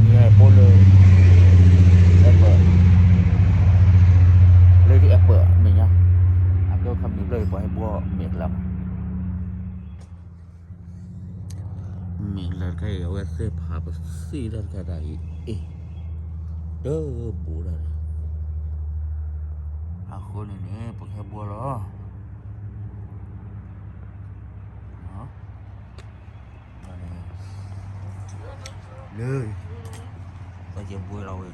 မ့ၢ်ပိၢ်လၢ အဲပၢၢ်, လၢဒ်အဲပၢၢ်မဲာ်ညါ, အကဲဝဲခီမ့ၢ်ဖျၢၣ်အံၤ ပှၤဟဲဘှီမ့ၢ်ကလါမး, မ့ၢ်ကလါတခါအံၤ အဝဲသ့ၣ်ဖးပသ့ၣ်တၢ်တခါတၢ်အံၤ, အ့ၣ်, တဘူးတၢ်န့ၣ်, အဃိန့ၣ်န့ၣ် ပကဟဲဘှီလီၤ. လၢ ပကဘှီလီၤဝဲ,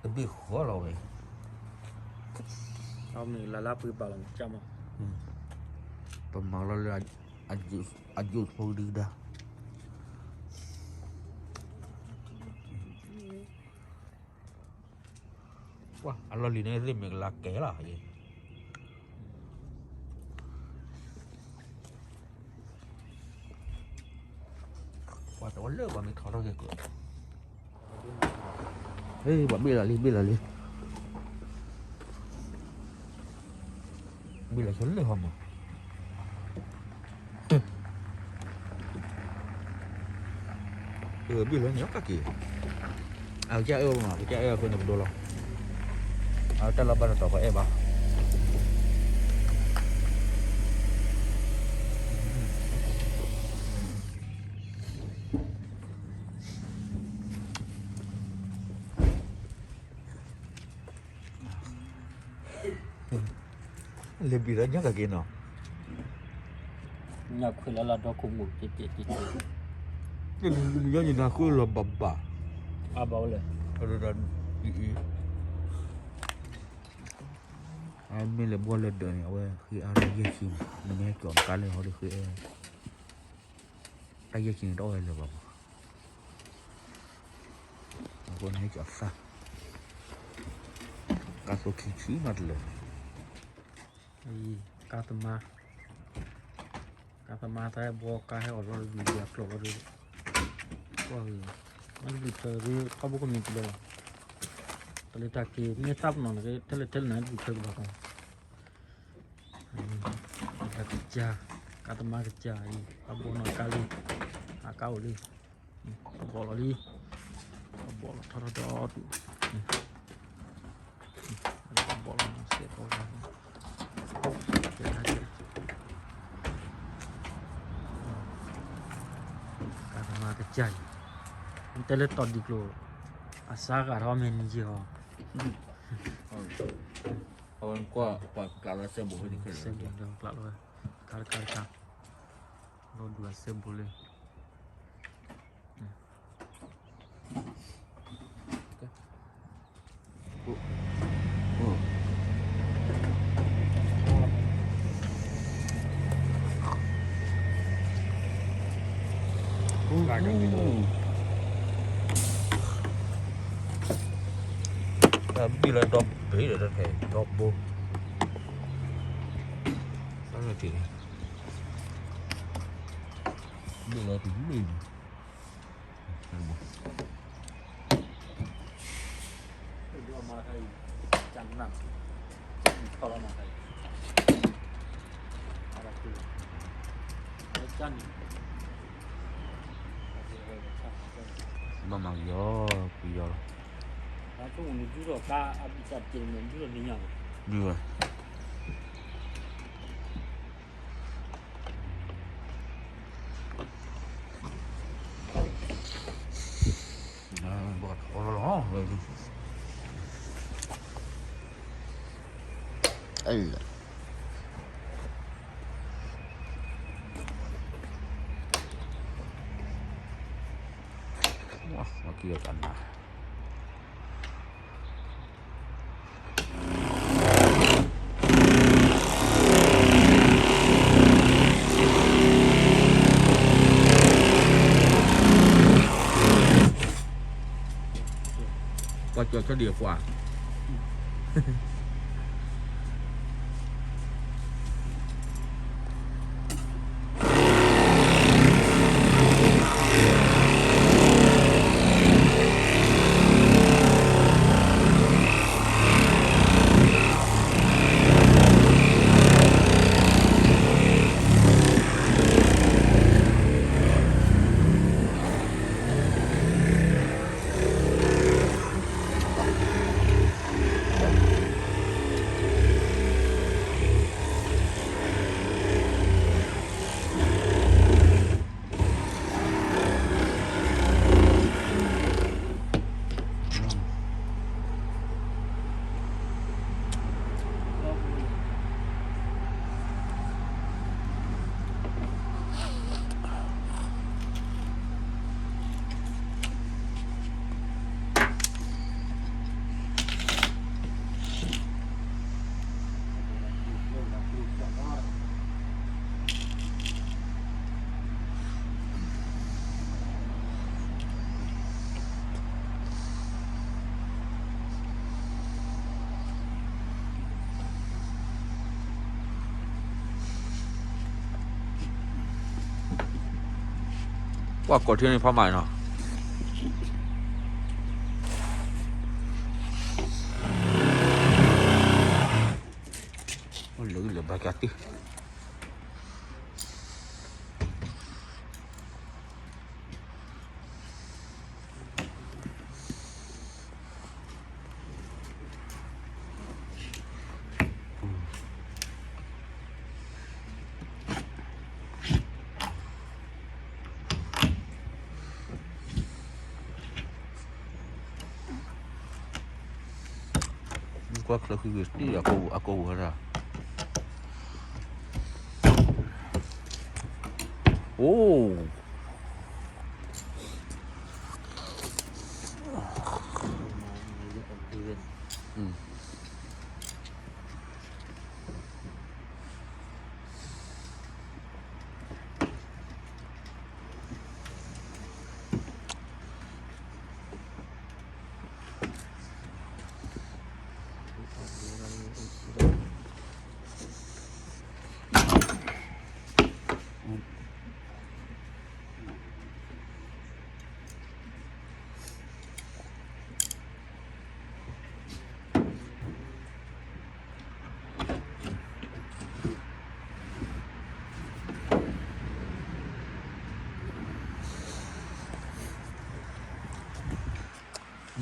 တဘ့ၣ်ဃီလီၤဝဲ, မ့ၢ်လၢ်လၢ်ပှ့ၤဘၣ်လီၤမး, ပမၤလီၤလၢ အယိာ်ဖိဒုဒၣ် ပှၤအလီၢ်လံၤန့ၣ် သ့ၣ်မ့ၢ်ကလါကဲလီၤ, ပှၤတဝီလၢပှၤမ့ၢ်ထီထီၣ်က့ၤကၢၢ်, ပှၤဘ့ၣ်လီၤလံ ဘ့ၣ်လီၤလံ, ဘ့ၣ်လီၤဆိလၢဟီမး ဘ့ၣ်လီၤန့ၣ်ကက့ၤ, အကစၢ်အၢမး ကစၢ်အၢအဃိန့ၣ်ပဒိလီၤ, အတၢ်လီၤဘၣ်တတီၤပှၤအဲၣ်ဘၣ်, လဲၤဘံၣ်လီၤညါကက့ၤနီၤ, ညၣ်ခွဲးလၢလၢဒီခိၣ်မိၣ်ကဲကဲကဲကဲ, လၢယီၢ်ယနၤဃုလီၤဘၣ်ဘၣ်, အဘၣ်ဝဲလဲၣ်, အံၤ, အမ့ၢ်လဲၤဘှီလၢဒၢးန့ၣ် အဝဲဃ့အါတၢ်ယဲၢ်ဆံ, နမ့ၢ်ဟဲကၠီၤနကါလဲၣ်ဟီဒီးဃ့အဲၣ်, တၢ်ယဲၢ်ဆံန့ၣ်တအီၣ်ဝဲလၢၤဘၣ်မး, အဃိန့ၣ်ဟဲကၠီၤသၣ်, ကါသိခံဆံမးတလၢာ်, ကါသမါ ကါသမါတၢ်ဟဲဘှီကါဟဲအီၣ်လီၤတဘျုးဘျီကျိာ်လီၤဒီး, ကွၢ်ဂ့ၤ, မ့ၢ်တဘျုးထွဲသ့ၣ်ထီဘိကမ့ၢ်တလၢာ်လီၤ, တၢ်လၢတၢ်က့ၤမ့ၢ်သၣ်ပနီၣ်န့ၣ် ထဲလဲၣ်ထဲလဲၣ်န့ၣ် တဘျုးထွဲကဘၣ်ကီး, ကါကစၢ်, ကါသမါကစၢ်အံၤ အဘှီနီၢ်ကါလံ, အကါအိၣ်လံ, ဘီၣ်လီၤလံ, ဘီၣ်လီၤထီထီထီထီ, ဘီၣ်လီၤစဲးဘီၣ်လီၤ, ကါသမါကစၢ်အံၤ, မ့ၢ်တဲလၢတီၤဒံးကျိၤ, အစါဂၤထီၣ်မဲာ်နံၤယံၤဟီ, အဝဲကွၢ်ပှၤကျးလီၤစဲဘူးဖဲန့ၣ်ခဲလၢာ်, စဲဘူးဒီးကျးလီၤဝဲ, တခါတခါတခါ, လီၤဒုးအစဲဘူးလံ. ဘံၣ်လၢဒီဘ့ၣ်ဒီးတၢ်ခဲဒီဘိ, ဘံၣ်လၢတဘ့ၣ်န့ၣ် ဘၣ်မၤကယီကယီလီၤ, ဒုးဝဲ ဘၣ်ထီလီၤလီၤ, အဲၣ်လီၤ, မၤက့ၤအတၢ်နၤ ပှၤကၠီၤဆၢဒံးအပှၤ ပှၤကိးထံန့ၣ်ဖးမးနီၤ, လၢလၢဘၣ်ကတ့ၢ် ကွၢ်ချၢဃံဂ့ၤတံၢ်အကိာ်ပူၤဒၣ်, အိၣ်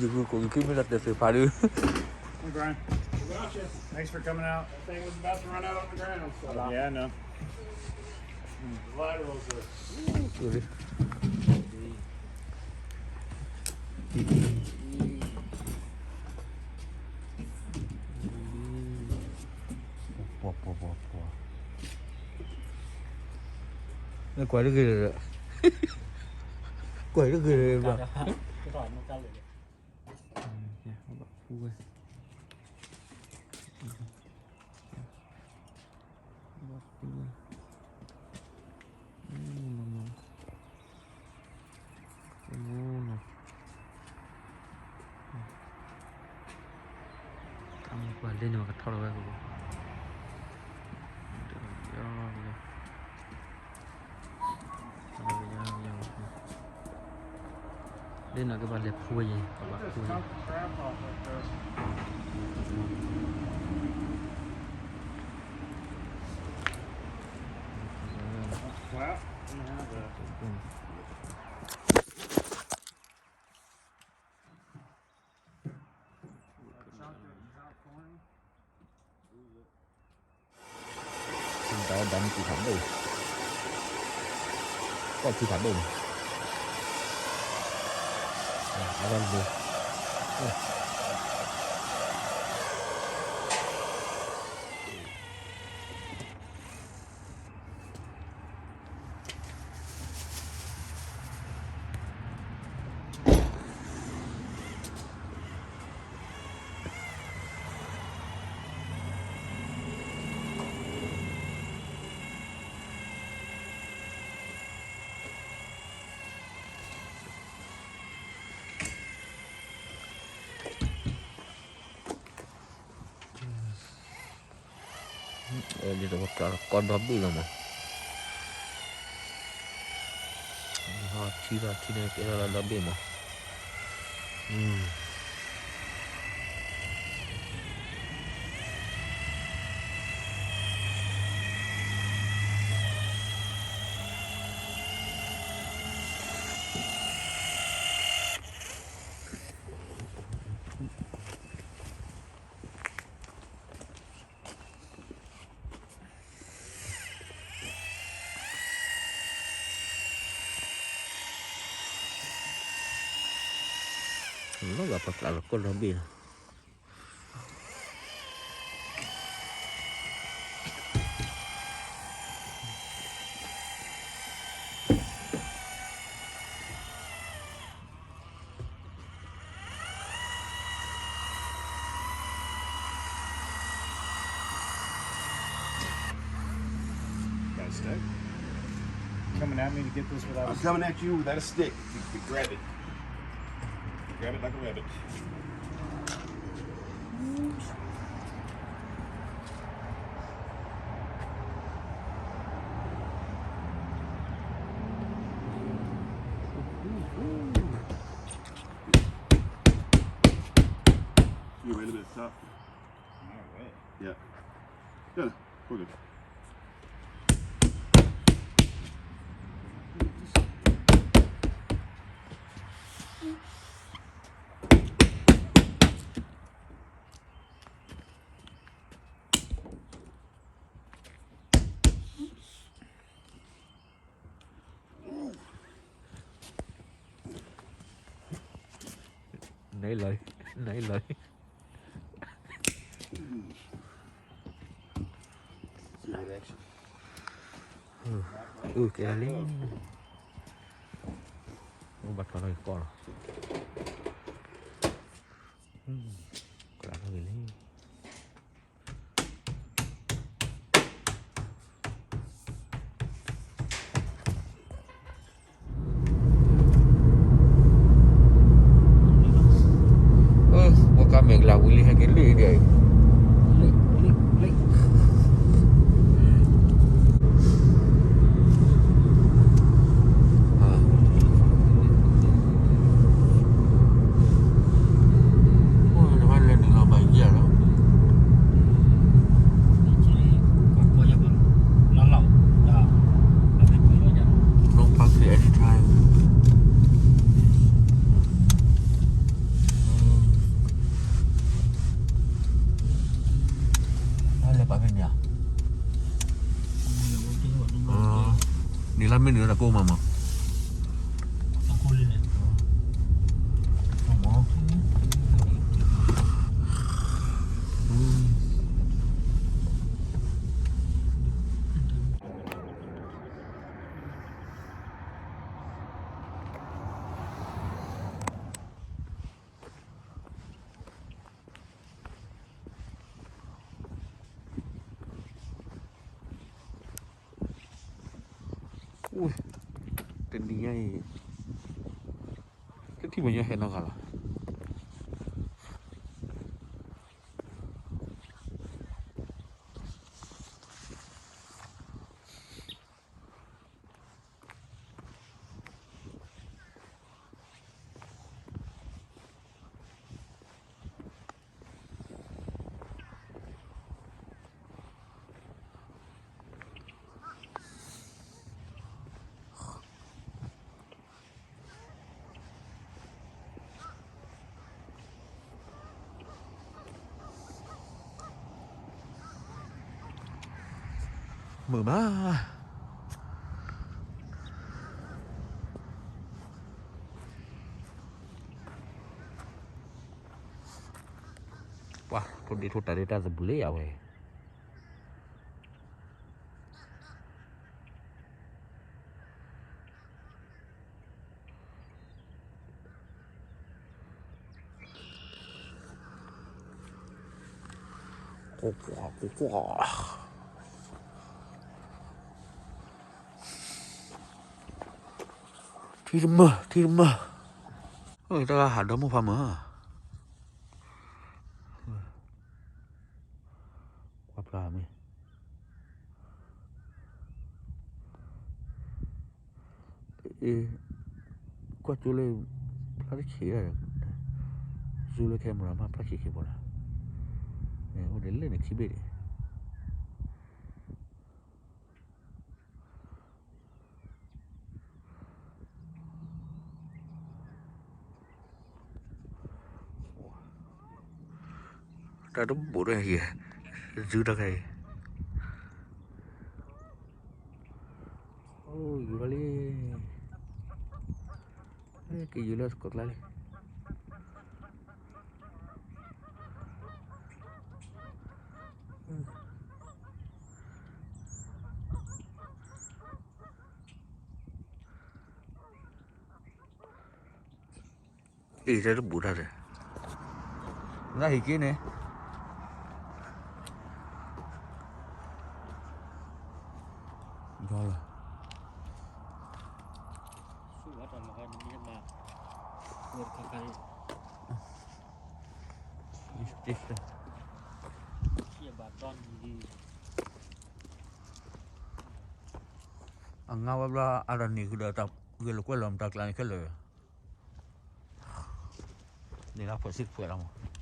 ယဂုာ်ကိးက့ၤမ့ၢ်လၢတဲသ့ၣ်ဖးဒုး Hey, Brian. Thanks for coming out. That thing was about to run out on the ground, so. Yeah, I know. The laterals are ကွၢ်တဂ့ၤ, ကွၢ်တဂ့ၤ, ဘၣ်ဖူဝဲ ဘၣ်ဖူဝဲ, နီၤနီၤ, နီၤနီၤ, တၢ်မ့ၢ်ကွၢ်လၢန့ၣ် ပကထီၣ်လီၤဝဲကဘီ, လၢန့ၣ်ကဘၣ်လဲၤဖူဝဲယဲၢ်, ကဘၣ်ဖူဝဲယဲၢ်. Wow. Tao đóng chú thả đổ. Có chú thả đổ này. À, à, vâng, được. Dito pachla kod dos bih lo mo. Ho chi lo chi ne ke lo dos bih mo. Hmm. Lôk g'a pachla kod dos bih. Got a stick? Coming at me to get this without a stick? I'm coming at you without a stick. You, you grab it. Grab it like a rabbit. Yeah. Yeah. Okay. နလၢ နလၢ အုကဲလံ, အိၣ်ဘၣ်ထီၣ်ထီၣ်ကီၢ်လီၤ, ကလၢထီၣ်က့ၤလံ. ဝဲကါမဲာ်ကလၤဝံၤလံ ဟဲက့ၤလံဒ်အံၤ. နံၤလၢမ့ၢ်နုၤတၢ်ကိၢ်မးမး. တနံၤညါအံၤ တထံၣ်ပှၤညီဟဲနီတဂၤလီၤ. မုာ်မး, ပှၤထိၣ်ဒ့ထိၣ်တၢ်ဒ့တၢ်သဘုးလံအဝဲ. ကွၢ်ကွၢ်ကွၢ်ကွၢ်, ထံတမၢၢ် ထံတမၢၢ်, တၢ်ဟးဒီမိၢ်ဖးမၢ်, ကွၢ်ဖျါမ့ၢ် အ့, ကွၢ်ကၠိလၢ ဖျါတဆံး, ယူၤလၢ camera မး ဖျါဆံးဆံးဖိလီၤ, အိၣ်ဒ်လဲၣ်န့ၣ်ခံဘ့ၣ်ဒံး. တၢ်တဘူးဒီးဟံး, ယူၤတၢ်ခဲအံၤ, အိၣ်ယူၤလီၤလံ, ကယူၤလၢသကိးကျါလံ. အံၤ တၢ်တဘူးတၢ်ဒီး, နဟံးက့ၤန့ၣ်, ဒီလီၤ, အငါဝဲဘျီ အါဒီးနံၤဃုာ်ဒီး တၢ်ဂဲၤလိာ်ကွဲလိာ်မတၤကျါန့ၣ်ခဲလၢာ်, န့ၣ်လၢဖှဲးစံၣ်တဖှဲးလီၤမး.